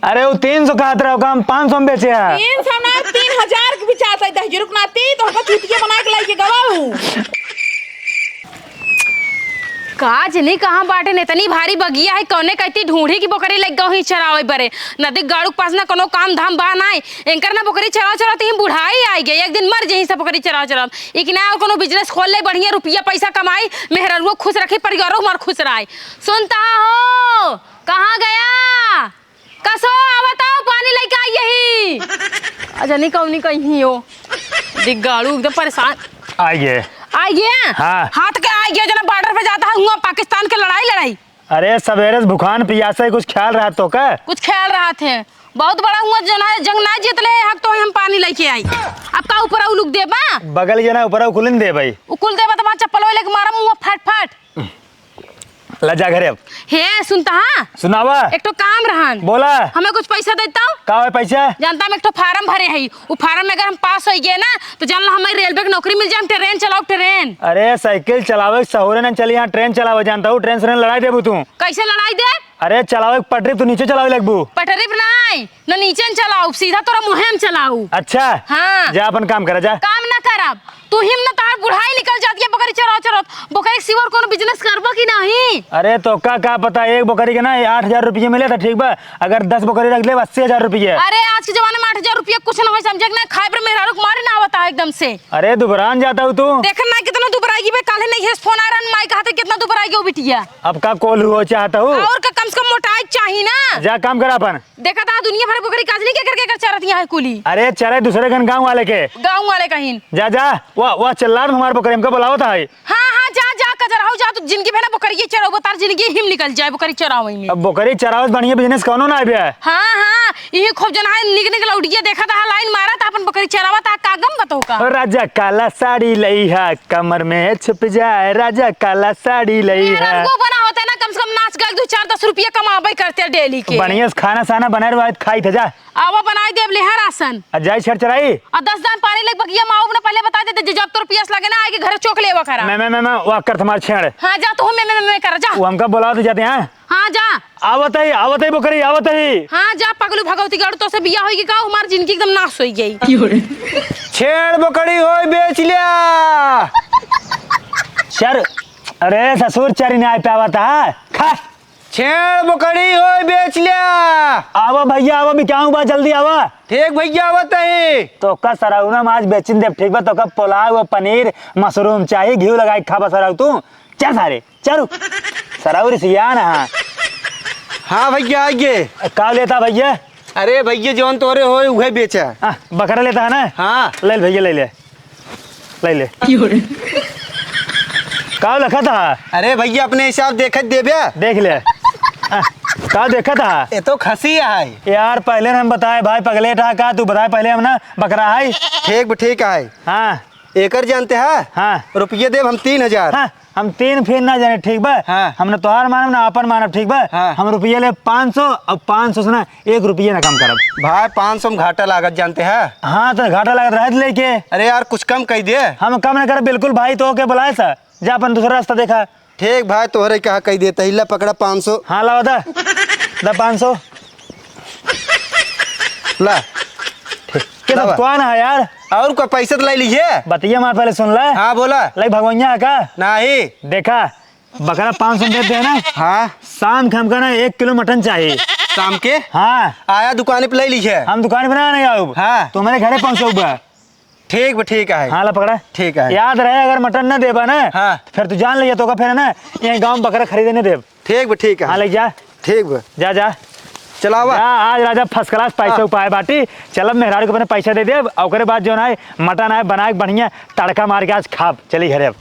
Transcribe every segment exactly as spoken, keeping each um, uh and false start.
अरे, वो तीन सौ कहत रहो, का हम पाँच सौ में बेचे हैं? तीन सौ ना, तीन हजार के भी चाहत है, दहिजरुक नाती, तो हमका चूतिया बना के लाइके गवा हूँ। का जनी कहाँ बाटे न, इतनी भारी बगिया है, कौने कहती ढूंढी की बोकरी लग गई चरावे बरे। नदी गाड़ू के पास ना कोनो काम धाम बा नाय, एंकर ना बोकरी चराव चराव ही बुढ़ाई आई गई, एक दिन मर जही सब बोकरी चराव चराव। इकना और कोनो business खोल ले, बढ़िया रुपया पैसा कमाई, मेहररुओ खुश रखी, परिवारो हमार खुश रहे। सुनता हो, कहाँ गया? कसो आवत आओ, पानी लेके आई यही। अच्छा, नहीं कहूँ, नहीं कहीं हो। दिग्गाड़ू एकदम परेशान। आइए। आइए? हाँ। हाथ के आइए, जना border पे जाता है, हुआ पाकिस्तान के लड़ाई, लड़ाई। अरे, सवेरे से भुखान पियासा है, कुछ ख्याल रहा तो का? कुछ ख्याल रहा थे। बहुत बड़ा हुआ जना है, जंग ना जीत ले, हक तो हम पानी लेके आई। अब का ऊपर आऊ लुक देबा? बगल के ना ऊपर आऊ कुलिन दे भाई। उ कुल देबा तो वहाँ चप्पल लेके मारा मुँह फट फट। ला जा घरे अब। हे, सुनता हाँ? सुनावा। एक ठो काम रहन। बोला। हमें कुछ पैसा देता हूँ? का है पैसा? जानता हम एक ठो फार्म भरे हई, उ फार्म में अगर हम पास होई गए ना, तो जान ला हमें रेलवे की नौकरी मिल जाए, हम ट्रेन चलाओ, ट्रेन। अरे, साइकिल चलावे के सहूरे ना चली, यहाँ ट्रेन चलावे जानता हूँ, ट्रेन से लड़ाई देबू तू। कैसे लड़ाई दे? अरे, चलावे के पटरी तू नीचे चलावे लगबू। पटरी पे नाई, न नीचे न चलाऊ, सीधा तोरा मुँहे में चलाऊ। अच्छा। हाँ। जा अपन काम करा, जा। काम ना करब, तू हिम न तोहार बुढ़ाई निकल जाती है, बकरी चराव चराव। बकरी के सिवा और कोनो business करबो कि नहीं? अरे तो का, का पता, एक बकरी के ना आठ हजार रुपये मिले तो ठीक बा, अगर दस बकरी रख ले, अस्सी हजार रुपये। अरे आज के जमाने में आठ हजार रुपये कुछ ना हो, समझे कि ना, खाए पर मेहरारू के मारे ना आवता है एकदम से। अरे दुबरान जाता हूँ तू। देख ना कितना दुबराई बे, काले नहीं है फोन आ रहा, माई कहते कितना दुबराई गयो बिटिया। अब का कोल्हू हो चाहता हूँ? और का कम से कम मोटाई चाहिए ना। जा काम करा अपन। देखा था दुनिया भर बकरी काजनी के करके कर चरत यहाँ है कुली। अरे चरे दूसरे कन गाँव वाले के। गाँव वाले कहीं। जा, जा, वाह, वाह, चिल्लात हमार बकरी हमका बुलावत है। हाँ, हाँ, जा, जा, कजर हो, जा, तू जिंदगी भर ना बकरी चराओ, तार जिंदगी हिम निकल जाए बकरी चरावे में। अब बकरी चरावे से बढ़िया business कौनो ना आवे। हाँ, हाँ, यही खूब जना है, निक निक लौटिया देखा था, लाइन मारा था, अपन बकरी चरावा था, का गम बतो का? राजा काला साड़ी लई है, कमर में छुप जाए, राजा काला साड़ी लई है। मेहरारू बना होता है ना, कम से कम नाच गाय दो चार दस रुपया कमाबे करते daily के। बढ़िया से खाना साना बनाए रहो, खाई थे जा। आवा बनाई देब लेहर आसन। आ जाई छेड़ चराई। आ दस दान पानी लेके बगिया में आऊ ना, पहले बता देते, जब तोर पियास लगे ना, आए के घरे चोक लेवा करा। मैं, मैं, मैं, मैं, वाह कर तुम्हारे छेड़। हाँ, जा तू, मैं, मैं, मैं, मैं कर, जा। वो हमका बुलाओ तो जाते हैं। हाँ, जा। आवत ही, आवत ही बकरी, आवत ही। हाँ, जा पगलू भगवती गाड़ू, तो से बिया होई कि का, हमार जिंदगी एकदम नाश होई गई। छेड़ बकरी होई बेच लिया। सर, अरे ससुर चरी नहीं पावत है, खा। छेड़ बकरी होई बेच लिया। आवा भैया, आवा, बिकाऊ बा, जल्दी आवा। ठीक भैया, आवत ही। तो का सरौना में आज बेचिन देब, ठीक बा? तो का पुलाव, पनीर, mushroom चाही, घी लगाई खाबा सरौ तू। चल सारे, चल। सरौ रिसियान हा। हाँ भैया, आइए। का लेता भैया? अरे भैया, जौन तोरे होए, उहे बेचा। आ, बकरा लेता है ना? हाँ। ले ले भैया, ले ले। ले ले। का लखत हा? अरे भैया, अपने हिसाब देखत देबे। देख ले। आ, का देखत हा? ये तो खसी है। यार, पहले ना हम बताए भाई, पगलेट हा का? तू बताए पहले हम ना बकरा है। ठीक, ठीक है। हाँ। एकर जानते हा? हाँ। रुपये देब हम तीन हजार। हाँ, हम तीन फिर ना जाने, ठीक बा? हाँ। हम ना तोहार मानब ना आपन मानब, ठीक बा? हाँ। हम रुपये ले पाँच सौ, अब पाँच सौ से ना एक रुपये ना कम करब। भाई, पाँच सौ में घाटा लागत जानते हा? हाँ, तो घाटा लागत रहत लेके। अरे यार, कुछ कम कई दे। हम कम ना करब बिल्कुल भाई, तो के बुलाए सा, जा अपन दूसरा रास्ता देखा। ठीक भाई, तोहरे कहा कई देता, हिला पकड़ा पाँच सौ। हाँ, लावा दा, दा पाँच सौ। ला। ठीक। के लावा। दुकान है यार? और का पैसा तो ले लीजिए। बतिया मार पहले सुन ला। हाँ, बोला। ले भगवैया है का? नहीं। देखा, बकरा पाँच सौ दे दे ना। हाँ। शाम के हमका ना एक किलो मटन चाहिए। शाम के? हाँ। आया दुकान पे ले लीजिए। हम दुकान पे ना नहीं आऊब। हाँ। तो मेरे घरे पहुँचऊबा। ठीक बा, ठीक है। हाँ, ला पकड़ा। ठीक है। याद रहे, अगर मटन ना देबा ना, हाँ। तो फिर तू जान लिया, तो का फिर ना, ये गाँव में बकरा खरीदे नहीं देब। ठीक बा, ठीक है। हाँ, ले जा। ठीक बा। जा, जा। चलावा। जा, आज राजा first class पैसा हाँ। उपाय बाटी। चलब मेहरारू के अपने पैसा दे देब, और ओकरे बाद जो ना है, मटन आए, बनाए के बढ़िया, तड़का मार के आज खाब। चली घरे अब।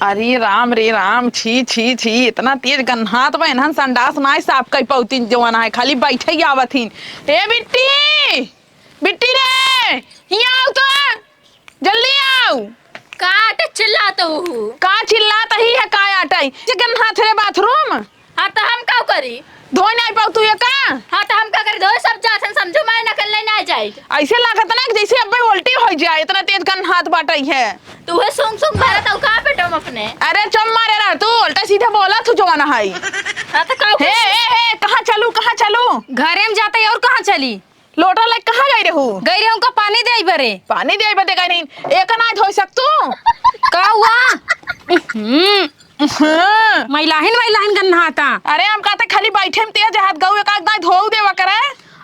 अरे राम रे राम, छी, छी, छी, इतना तेज गन्हात बा, इन्हन संडास नाय साफ कई पौतीन जवन है, खाली बैठे ही आवत हिन। ए बिट्टी, बिट्टी रे, हियाँ आउ तो, जल्दी आउ। का आटे चिल्लात हू? का चिल्लात ही है, का आटे? जे गन्हात रे bathroom। हाँ, तो हम का करी? धोए नहीं पाऊ तू ये का? हाँ, तो हम का करी? धोए सब जात हन, समझो मैं नकल नहीं, नहीं जाई। ऐसे लागत ना कि जैसे अब्बे उल्टी होइ जाए, इतना तेज गन्हात बाटइ है। तू है सूंघ सूंघ भरत हऊ का पेटवा में अपने? अरे चुप मारे रह तू, उल्टा सीधा बोला तू जवन है। हाँ, तो का हे, कुछ? हे, हे, कहाँ चलू, कहाँ चलू? घरे में जाते ही और कहाँ चली? लोटा लेके कहाँ गई रहू? गई रहू का पानी देइ बरे। पानी देइ बरे गई नहीं, एक ना धोइ सक तू? का हुआ? हम्म। हाँ। मैलाहिन, मैलाहिन गन्हाता। अरे, हम कहते खाली बैठे में तेज हाथ गऊ, एक आध दाई धोऊ देवा करे।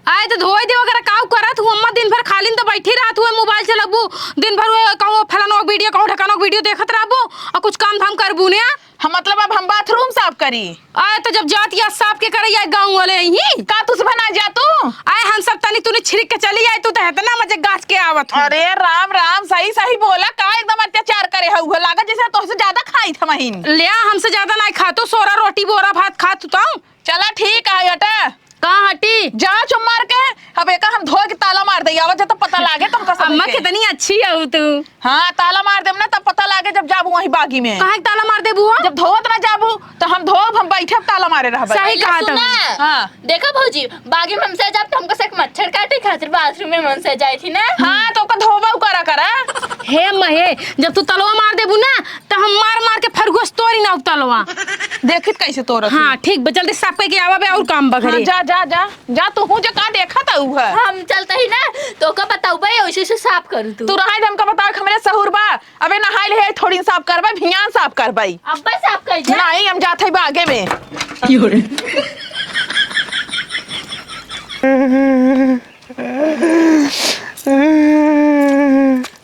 आए तो धोई देवा करे, काऊ करत हूँ अम्मा, दिन भर खाली में तो बैठी रहत हुए, मोबाइल चलबू, दिन भर वो कहूँ फलाना वीडियो, कहूँ ढकाना वीडियो देखत रहबू, और कुछ काम धाम करबू ने। हम, मतलब, अब हम बाथरूम साफ करी? आए तो जब जात या साफ के करे, या गाँव वाले ही। का तू सुबह ना जा तू? आए हम सब तनी तुनी छिड़क के चली आए, तू तो इतना मजे गाछ के आवत हूँ। अरे राम राम, सही सही बोला, का एकदम अत्याचार करे हऊ, लागत जैसे तोहसे ज्यादा खाई था महीन। ले, हमसे ज्यादा नाहीं खातू, सोरा रोटी बोरा भात खातू तो। चला ठीक है, हटा। कहाँ हटी? जा चुप मार के, अब एका हम धोए के ताला मार दे, आवत जा तो पता लागे तुमका सब अम्मा के। कितनी अच्छी हऊ तू। हाँ, ताला मार देम ना, तब पता लागे जब जाबू वहीं बागी में। काहे के ताला मार देबू हो? जब धोवत ना जाबू, तो हम धोब, हम बैठे ताला मारे रहबे। सही अरे कहा तुम। सुना। हाँ। देखा भौजी, बागी में हमसे जाब तो हमको से एक मच्छर काटे खातिर बाथरूम में हमसे जाए थी ना। हाँ, तो ओका धोबा करा करा। हे अम्मा हे, जब तू तलवा मार देबू ना, तो हम मार मार के फरगोस तोरी ना तलवा। देखित कैसे तोरत हाँ, हूँ। ठीक बा, जल्दी साफ करके आवा बे, और काम बा हाँ, घरे। जा, जा, जा, जा, तू हूँ जो का देखा था उ है। हम चलते ही ना, तो का बताऊ बे, ऐसे ऐसे साफ करू तू। तू रहा हमका बताओ कि हमरे सहूर बा, अबे नहाई ले, थोड़ी साफ करबे, भियान साफ करबे। अब्बे साफ कर जा। नहीं, हम जात हई बागे में।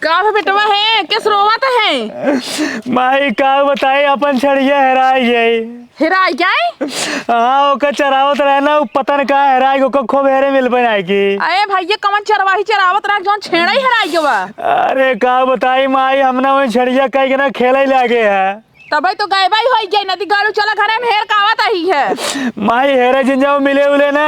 का बे बेटवा है, केस रोवत है? माई, का बताई, अपन छड़िया हेराई गई। हेराई गई? हाँ, ओकर चरावत रहे ना, उ पता न कहाँ हेराई गई, ओकर खूब हेरे मिल बनाए की। अरे भाई, ये कवन चरवाही चरावत रहा, जौन छेड़ा ही हेराई गवा? अरे, का बताई माई, हम ना वही छड़िया कह के ना खेले लागे है। तबे तो गायबा ही होई गई, नदी गाड़ू चला घरे में हेर कावत ही है। माई, हेरे जिन जाओ मिले उले ना।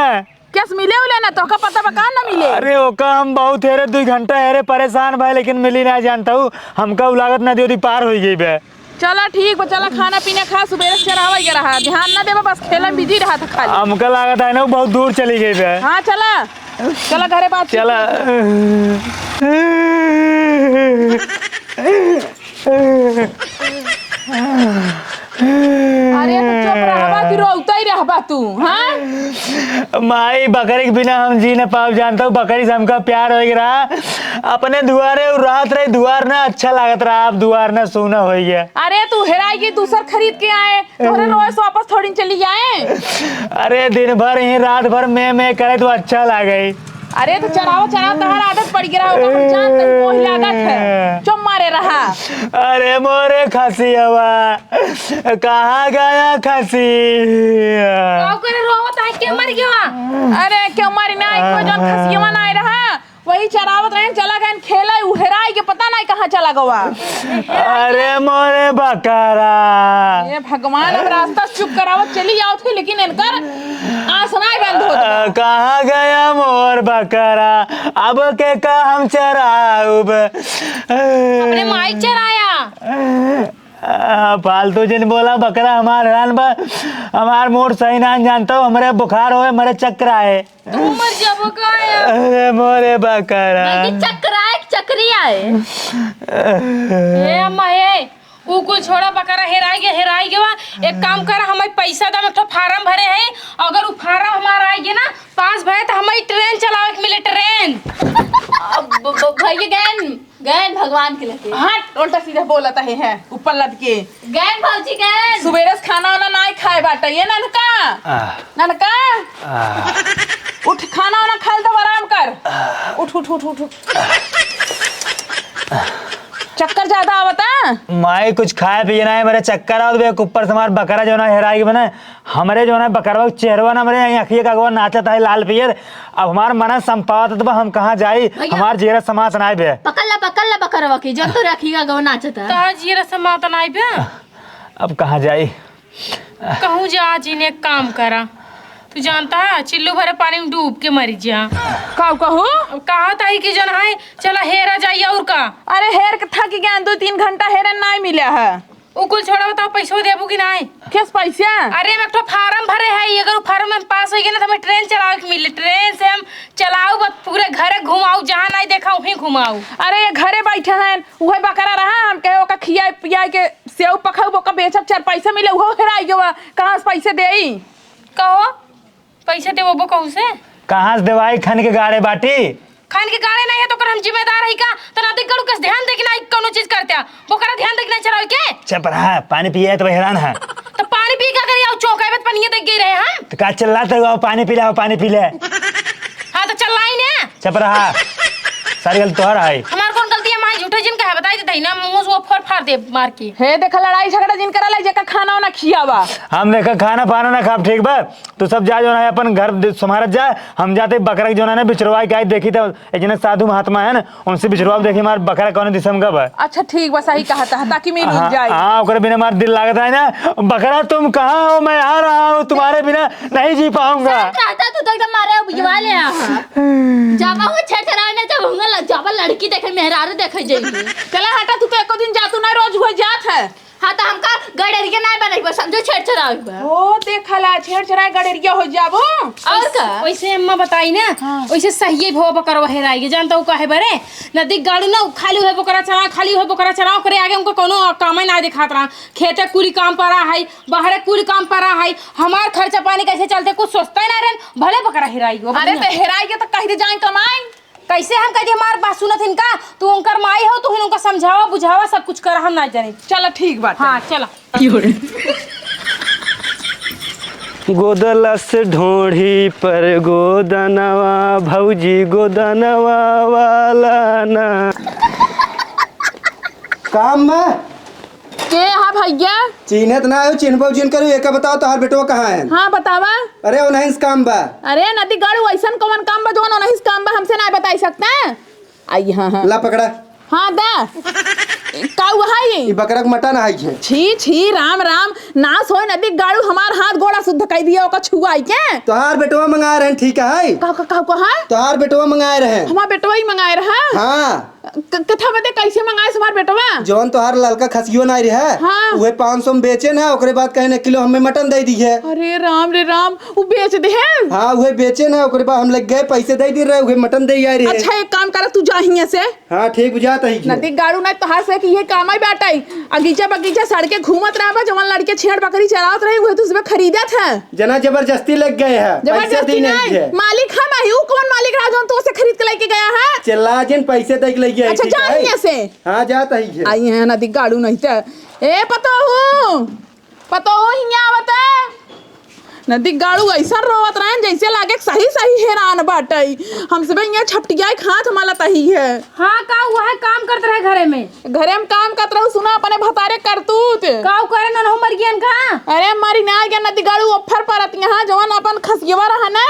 केस मिले उले ना, तोहका पता बा का ना मिले? अरे ओका हम बहुत हेरे, दुई घंटा हेरे, परेशान भाई, लेकिन मिली ना जानता हूँ। हमका उ लागत नदी उदी पार होई गई बे। चला ठीक बा, चला खाना पीना खा, सुबेरे से चरावा के रहा, ध्यान ना देबा, बस खेले में बिजी रहा था खाली। हमका लागत है ना, उ बहुत दूर चली गई बे। हाँ चला, चला घरे बात चला। अरे तो चुप रहबा कि रोवतै रहबा तू, हाँ? माई, बकरी के बिना हम जी न पाउब, जानत हऊ, बकरी से हमका प्यार होइ गया रहा। अपने दुआरे उ रहत रही, दुआर ना अच्छा लागत रहा, अब दुआर ना सूना होइ गया। अरे तू हेराई गई, दूसर खरीद के आए, तोहरे रोए से वापस थोड़ी चली जाए। अरे दिन भर यहीं रात भर में में करे तो अच्छा लागे। अरे तो चरावा चरावा तहार आदत पड़ गया होगा, हम जानत हई मोह लागत है। चुप मारे रहा। अरे मोरे खसियवा, कहाँ गया खसी? का करे रोवत है, के मर गया? अरे क्यों मरी ना, कोई जौन खसियवा ना आए रहा, वही चरावत रहे, चला गए खेले, उ हेराई के पता नहीं कहाँ चला गवा। अरे मोरे बकरा। हे भगवान, हम रास्ता चुप करावत चली जावत ही, लेकिन इनकर आस नाई बंद होत बा। आ, कहाँ गया मोर बकरा? अब के का हम चराउब? अपने माई चराया। आ, फालतू जिन बोला, बकरा हमार हैरान बा, हमार मूड सही ना जानत हऊ, हमरे बुखार होए, हमरे चक्कर आए। तू मर जाबो का यार? अरे मोरे बकरा। नहीं, चक्कर आए, चक्री आए। ए अम्मा, ए, उ कुल छोड़ा, बकरा हेराई गया, हेराई गया। एक काम कर, हमें पैसा दे, हम एक ठो फार्म भरे हैं, अगर उ फार्म हमारा आए गया ना, पास भरे तो हमें ट्रेन चलावे के मिले, ट्रेन। अब ब-, ब-, भैया गैन, गैन भगवान के लगे। हट, उल्टा सीधा बोलत है, हैं, ऊपर लद के। गैन भौजी, गैन। सुबेरे से खाना वाना नाई खाए बाटे, ये ननका। आह। ननका। आह। उठ, खाना वाना खा ले, तब आराम कर। आह। उठ, उठ, उठ, उठ, उठ। चक्कर ज्यादा आवता? माई, कुछ खाए पिए ना है, मेरे चक्कर आवत बे, ऊपर से हमार बकरा जो ना हेराई के बने, हमरे जो ना बकरवा के चेहरवा ना, हमरे अखिए का अगवा नाचत है लाल पियर। अब हमार मन संपावत बा, हम कहाँ जाई? भैया। हमार जियरा समात नाई बे। पकड़ ला, पकड़ ला बकरवा के, जब तो रखिएगा गौ नाचत है। कहाँ जियरा समात नाई बे? अब कहाँ जाई? कहूँ जा जिन, एक काम करा, तू जानता है, चिल्लू भरे पानी में डूब के मर जा। का कहू? अब कहा था कि जन है, चला हेरा जाई और का? अरे हेर के थक गया, दो तीन घंटा हेरे नाई मिला है। उ कुल छोड़ा, बताओ, पैसो देबू कि नाहीं? किस पैसे? अरे, हम एक ठो फार्म भरे है, अगर उ फार्म में पास होइगे ना, तो हमें ट्रेन चलावे के मिली। ट्रेन से हम चलाऊ, बस पूरे घरे घुमाऊ, जहाँ नाहीं देखा, वहीं घुमाऊ। अरे, ये घरे बैठे हैं, उहे बकरा रहा, हम कहे ओका खियाए पियाए के सेव पखाऊ, ओका बेचब, चार पैसा मिले, उहो हेराइ गवा, कहाँ से पैसे देई? कहो, पैसे देबो कहूँ से? कहाँ से देवाई? खन के गाड़े बाटी। खन के गाड़े नाहीं है तो ओकर हम जिम्मेदार है का? तो नदी गड़ू कस ध्यान दे के नाहीं कौनो चीज करते हैं। बोकरा ध्यान दे के नाहीं चरावे के? चुप रहा, पानी पिए तो हैरान है। तो पानी पी का करी? आओ चौंकाए में तो पानी दे गई रहे हम। तो का चिल्लाते हो? आओ पानी पी ले, आओ पानी पी ले। हाँ तो चिल्लाई ने। चुप रहा। सारी गलती तोहर है। हमार कौन गलती है? माई झूठे जिन कहा बताई देते ही ना, मुंह से वो फोड़ फाड़ दे मार के। हे देखा लड़ाई झगड़ा जिन करा ले, जेका खाना वाना खियावा। हम देखा खाना पाना ना खाब, ठीक बा? तू सब जा, जौन है अपन घर दे-, संभारत जा। हम जाते बकरा के जौन है ना बिचरवाई के आई देखी, तो एक जने साधु महात्मा है ना, उनसे बिचरवा देखी हमार बकरा कौन दिशा में गब है। अच्छा ठीक बा, सही कहा था, ताकि मिल उल हाँ, जाए। हाँ, ओकरे बिना हमार दिल लागत है ना। बकरा तुम कहाँ हो, मैं आ रहा हूँ, तुम्हारे बिना नहीं जी पाऊंगा। सही कहता, तू तो एकदम मारे उबिजवा ले आ। जब वो छेछराए ना, जब होंगे ल-, जब लड़की देखे, मेहरारू देखे जाइए। चला हटा, तू तो एको दिन जातू ना, रोज हुए जात है। हाँ, तो हमका गड़ेरिया नाय बनइबा, समझो, छेड़छड़ाइबा। ओ, देखला, छेड़छड़ाए गड़ेरिया हो जाबो। और का? वैसे अम्मा बताई ना, हाँ। वैसे सहिए भवा बकरवा हेराई के, जानता हूँ काहे बरे? नदी गाड़ू ना, खाली उहे बोकरा चरा, खाली उहे बोकरा चरा, ओकरे आगे उनको कोनो कामे ना दिखात रहा। खेते कुली काम परा है, बाहरे कुली काम परा है, हमार खर्चा पानी कैसे चलते, कुछ सोचते ना रहन, भले बकरा हेराई गो, अरे, भले। तो हेराई के तो कह दे जाए कमाए। कैसे हम कह दी, हमार बात सुनत हिन का? तू उनकर माई हो, तू ही उनका समझावा, बुझावा, सब कुछ करा, हम ना जानी। चला, ठीक बात है। हाँ, चला। गोदलस ढोढ़ी पर गोदनवा, भौजी गोदनवा वाला ना। काम बा? के हा भैया? चिन्हत ना हो, चिन्हबो जिन करू, एका बताओ, तोहार बेटवा कहाँ है? हाँ, बतावा। अरे, ओनही से काम बा। अरे, नदी गाड़ू, ऐसन कौन काम बा, जौन ओनही से काम बा, हमसे ना बताई सकता? आई, हाँ, हाँ। ला, पकड़ा। हाँ, दा। का हुआ है ये? ई बकरा के मटन है ये। छी, छी, राम, राम, नाश होए नदी गाड़ू, हमार हाथ गोड़ा शुद्ध कर दिया, ओका छुआई के। तोहार बेटवा मंगाए रहन, ठीक है? का, का, का, का, हाँ? तोहार बेटवा मंगाए रहन। हमार बेटवा ही मंगाए रहा? हाँ। क-, कथा बते कैसे मंगाए हमार बेटवा? जौन तोहार ललका खसियो नाई रहे, हाँ। उहे पाँच सौ में बेचे ना, ओकरे बाद कहे ना किलो हमें मटन दे दी है। अरे राम रे राम, उ बेच दे है? हाँ, उहे बेचे ना, ओकरे बाद हम लग गए, पैसे दे दी रहे, उहे मटन दे आए रहे। अच्छा, एक काम करा, तू जा हियां से। हाँ, ठीक बुझात है। नदी गाड़ू ना तोहार से कि ये काम आई बाटे। अगीचा बगीचा सड़के घूमत रहबा, जवन लड़के छेड़ बकरी चरावत रही, उहे तू सुबह खरीदत है। जना जबरदस्ती लग गए हैं, पैसे जबरदस्ती दी नहीं नहीं, है। मालिक हम ही, उ कौन मालिक रहा जौन तू उसे खरीद के लेके गया है? चिल्ला जिन, पैसे दे के ले गए, अच्छा, ठीक जा है? हियां से। हाँ, जात ही है। आई है नदी गाड़ू नहीं तो। ए पतोहू, पतोहू हियां आवत है। नदी गाड़ू ऐसा रोवत रहन जैसे लागे सही सही हैरान बाटे। हम सबे हियां छपटिया खात हमारा तही है। हाँ, का हुआ है? काम करत रहे घरे में। घरे में काम करत रहू, सुना अपने भतारे करतूत। का उ करे ननहु मर गयन का? अरे मरी ना गया नदी गाड़ू, अफर परत यहाँ जवन अपन खसियवा रहा ना,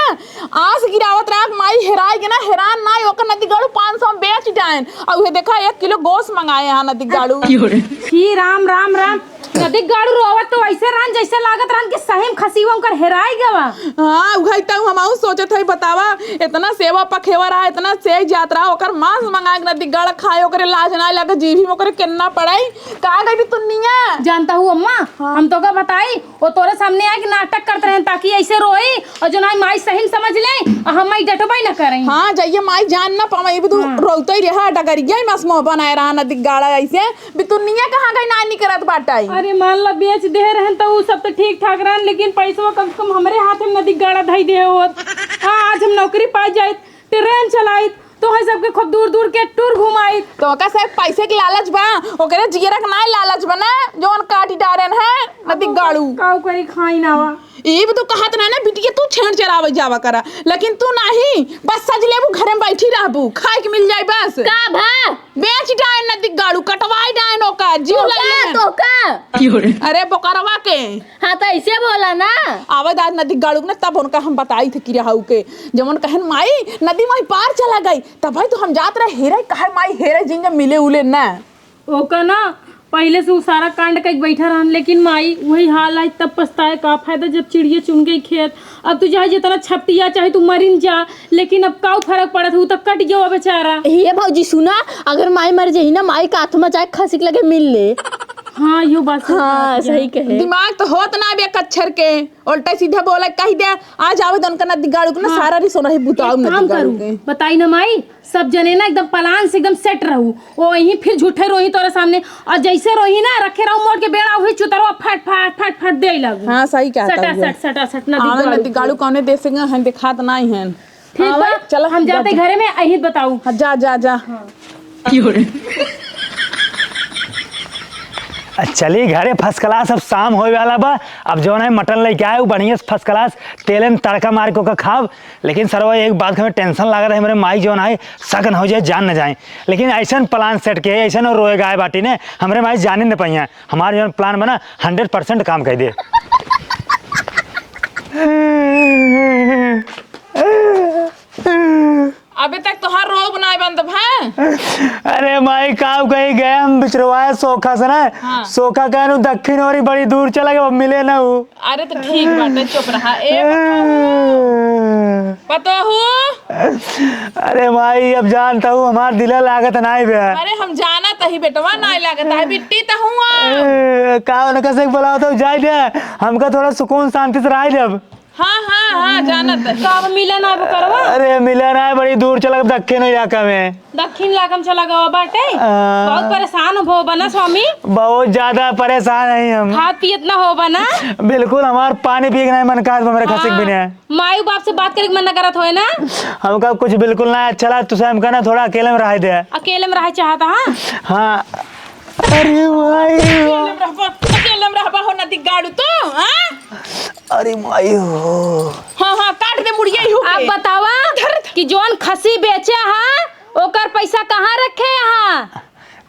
आस गिरावत रहा, माई हेराई के ना, हेरान ना, ओकर नदी गाड़ू पाँच सौ बेच डायन। और उहे देखा, एक किलो गोस मंगाए यहाँ नदी गाड़ू। की हो रे? छी, राम, राम, राम। नदी गाड़ू रोवत तो ऐसे रहन, जैसे लागत रहन कि सही में खसियवा उनकर हेराई गवा। हाँ, उहे तो हमहू सोचत है, बतावा, इतना सेवा पखेवा रहा, इतना सेज जात रहा, ओकर मांस मंगा के नदी गाड़ खाए, ओकरे लाज ना लगे, जीभी में ओकरे केन्ना पड़ाई। का गई बितुनिया? जानता हूँ अम्मा, हाँ। हम तो का बताई, वो तोरे सामने आके नाटक करत रहन ताकि ऐसे रोई, और जो ना माई सही में समझ ले, और हम माई डटबे न करें। हाँ, जाइए माई जान ना पावे, ये भी तू हाँ। रोते ही रहा, डगरिया ही मस मुंह बनाए रहा नदी गाड़ा ऐसे। बितुनिया कहाँ गई, ना निकरत बाटे। अरे मान ला बेच दे रहन तो उ सब तो ठीक ठाक रहन, लेकिन पैसवा कम से कम हमरे हाथ में नदी गाड़ा धई दे होत। हाँ, आज हम नौकरी पा जाइत, ट्रेन चलाइत, तो है सबके खूब दूर दूर के टूर घुमाइत। तो ओका से पैसे के लालच बा, ओकरे जियरा के नाय लालच बा ना, जौन काटी डारेन है नदी गाड़ू। काऊ करी खाई ना वा। ई भी तो कहत ना ना बिटिया, तू छेड़ चरावे जावा करा, लेकिन तू नाही, बस सज लेबू, घरे में बैठी रहबू, खाए के मिल जाए बस। का भा? बेच डायन नदी गाड़ू, कटवाई डायन ओका, जीव तो ले का, लेन। तो का? अरे बोकरवा के। हाँ, तो ऐसे बोला ना। आवे दाद नदी गाड़ू के ना, तब उनका हम बताई थे कि रहू के, जब उन कहन माई नदी माई पार चला गई, तब भाई तो हम जात रहे हेरे, कहे माई हेरे जिन जब मिले उले ना। ओका ना पहिले से उ सारा कांड कइके बैठा रहन, लेकिन माई वही हाल आई, तब पछताए का फायदा जब चिड़िया चुन गई खेत। अब तू चाहे जितना छपटिया, चाहे तू मरिन जा, लेकिन अब का फर्क पड़त, उ तो कट गया बेचारा। हे भौजी सुना, अगर माई मर जाई ना, माई का आत्मा जाए खसी के लगे मिल ले। हाँ, यो बात सही हाँ, कहत सही है। कहे। दिमाग तो होत ना बे कच्छर के, उल्टा सीधा बोला कहि दे, आज आवे दन का नदी गाड़ू के ना हाँ। सारा रिसोना ही बुताऊ एक नदी काम गाड़ू करू, के। बताई ना माई, सब जने ना एकदम plan से एकदम set रहू, ओ यहीं फिर झूठे रोही तोरे सामने, और जैसे रोही ना रखे रहू मोड़ के बेड़ा वही चुतरवा फट फट फट फट दे लगू। हाँ, सही कहत सटा है। सट, सटा सट नदी आवे गाड़ू नदी के। गाड़ू कौने देश के हैं, देखात नहीं हैं। ठीक हाँ बा, भाई, चला, हम जा, जाते जा। घरे में, अही बताऊ। हाँ, जा, जा, जा। हाँ। आ, चली घरे first class, अब शाम होए वाला बा। अब जौन है mutton लेके आए, उ बढ़िया से first class तेले में तड़का मार के ओका खाब। लेकिन सरवा एक बात के हमें tension लागत है, हमरे माई जौन है शक न हो जाए, जान न जाए। लेकिन ऐसन plan set के, ऐसन और रोए गाए बाटी ने, हमरे माई जाने न पइहें। हमार जौन plan बना hundred percent काम कर दे। अबे तक तोहार रोग नाय बंद भा। अरे माई, का कही गए हम बिचरवाए सोखा से ना। हाँ। सोखा कहनु दक्षिण ओरी बड़ी दूर चला गए, अब मिले ना हूँ। अरे तो ठीक बाटे, चुप रहा। ए पतोहू। पतोहू। अरे माई, अब जानता हूँ हमार दिला लागत नाय बे। अरे हम जानत ही बेटवा नाय लागत है, बिट्टी तो हुआ। ए, का उनका से बुलाओ तो जाए दे, हमका थोड़ा सुकून शांति से रह दे अब। हाँ, हाँ, हाँ, जानत है। तो अब मिले ना अब करवा? अरे, मिले ना, बड़ी दूर चला गवा दक्षिण इलाका में। दक्षिण इलाका में चला गवा बाटे? आ। बहुत परेशान हो बना स्वामी? बहुत ज्यादा परेशान है हम। खात पियत ना हो बना? बिल्कुल, हमार पानी पिए के नहीं मन करत, हमरे खसी के हाँ। बिना। माई बाप से बात करे के मन ना करत होए ना? हमका कुछ बिल्कुल ना अच्छा लगा, तुसे हमका ना थोड़ा अकेले में रह दे। अकेले में रह चाहता, हाँ? हाँ। अरे माई हो। अकेले में रहबा, अकेले में रहबा हो नदी गाड़ू तो, हाँ? अरे माई हो। हाँ, हाँ, काट दे मुड़िया ही हो आप के। बतावा धर। कि जौन खसी बेचे हा, ओकर पैसा कहाँ रखे हा?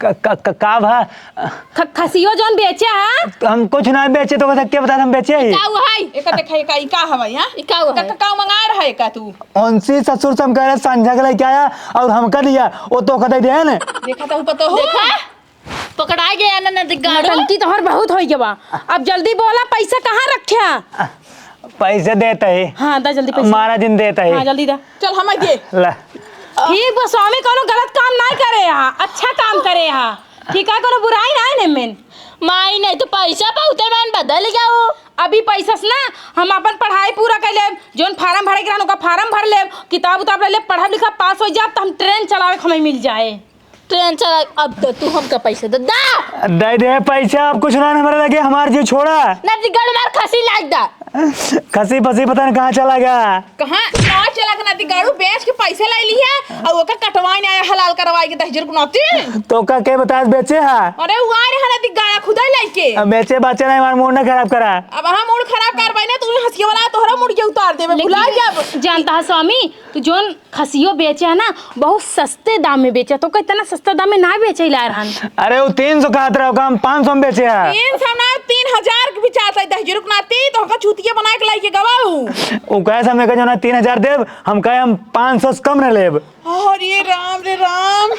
क-, क-, क-, का भा? ख-, खसियो जौन बेचे हा? हम कुछ ना बेचे, तो के बता हम बेचे ही। का हुआ है? एका देखा, एका, ई का हवा, हाँ? ई का हुआ है? का, का मंगा रहा है का तू? उनसे ससुर से हम कह रहे संझा के लेके आया और हमका दिया, वो तो कतई दे ने। देखा तो पता हो। देखा? पकड़ा गया ना नदी गाड़ू। नौटंकी तोहर बहुत होई गवा। अब जल्दी बोला, पैसा कहाँ रख्या? पैसे देता है। हाँ, दा जल्दी पैसा। मारा दिन देता है। हाँ, जल्दी दा। चल, हम दे। ला। ठीक बा, स्वामी कौनो गलत काम नाय करे हा, अच्छा काम करे हा। ठीक है, कौनो बुराई नाय ने मेन। माई नहीं तो पैसा बहुते मेन बदल जाओ। अभी पैसा से ना हम अपन पढ़ाई पूरा कर लेब, जौन form भरे के रहन ओका form भर लेब, किताब उताब ले लेब, पढ़ब लिखब पास हो जाब त हम train चलावे के हमें मिल जाए। Train चला, अब तो तू हमका पैसा दे दा। दे दे पैसा, अब कुछ ना हमारे लगे, हमार जीव छोड़ा। नदी गाड़ू मार खसी लाग दा। खसी फसी पता नहीं कहाँ चला गया। कहाँ, कहाँ चला गया नदी गाड़ू, बेच के पैसे ले लिया और ओका कटवाए नहीं आया, हलाल करवाए के दहिजर को नाती। तो का के बतास बेचे हा? अरे वो आ रहे हैं नदी गाड़ा खुदा लेके। अब बेचे बाचे नहीं, हमार mood ना खराब करा। अब हम mood खराब करवाए ना, तू हंसिया वाला तोहरा मुड़िया उतार देबे, भुला लेकिन जाब। जानता है स्वामी, तू जौन खसियो बेचे है ना, बहुत सस्ते दाम में बेचे, तो इतना सस्ता दाम में ना बेचे ला रहन। अरे, वो तीन सौ कहत रहो, हम पाँच सौ में बेचे है। तीन सौ ना, तीन हजार के बेचात है, दहिजर को नाती, तो हमका चूतिया बना के लाई के गवाऊ। वो कहे से हमने कहा, जो ना तीन हजार देब, हम कहे हम पाँच सौ से कम न लेब। अरे राम रे राम,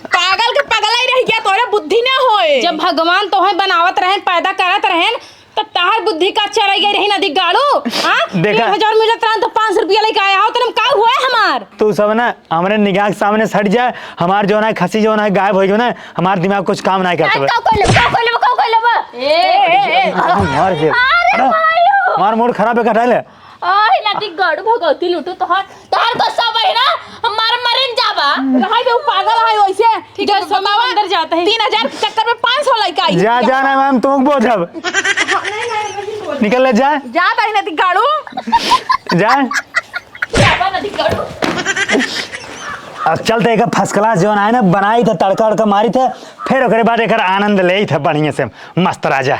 पागल के पगला ही रह गया, तोरे बुद्धि ना होए। जब भगवान तोहे बनावत रहन, पैदा करत रहन, त तहार बुद्धि का चराई गई रही नदी गाड़ू, हाँ? देखा। तीन हजार मिलत रहन त पाँच सौ रुपया लेके आया हो, तने का हुआ है हमार? तू सब ना हमरे निगाह के सामने से हट जा, हमार जौन है खसी जौन है गायब हो गयो ना, हमार दिमाग कुछ काम नहीं करत बा। का कर लेबा, का कर लेबा, का कर लेबा? ए, ए, ए, ए। मार दे। अरे अरे, भाई हो। हमार mood खराब है, हटा ले। आय नदी गाड़ू भगवती लूटू तोहार। तोहार गुस्सा बही ना, हमार मरिन जाबा। रहाई बे, उ पागल है वैसे। ठीक है, जब सब बतावा, अंदर जाते हैं। तीन हजार के चक्कर में पाँच सौ लइका आई। जा, जा ना मैम, तुमको बोझब। निकल ले, जा। जा, दाई नदी गाड़ू। जा। जाबा नदी गाड़ू। अब चलते एक first class जौन आए ना, बनाई थे, तड़का उड़का मारी थे, फिर ओकरे बाद एकर आनंद ले थे बढ़िया से, मस्त राजा।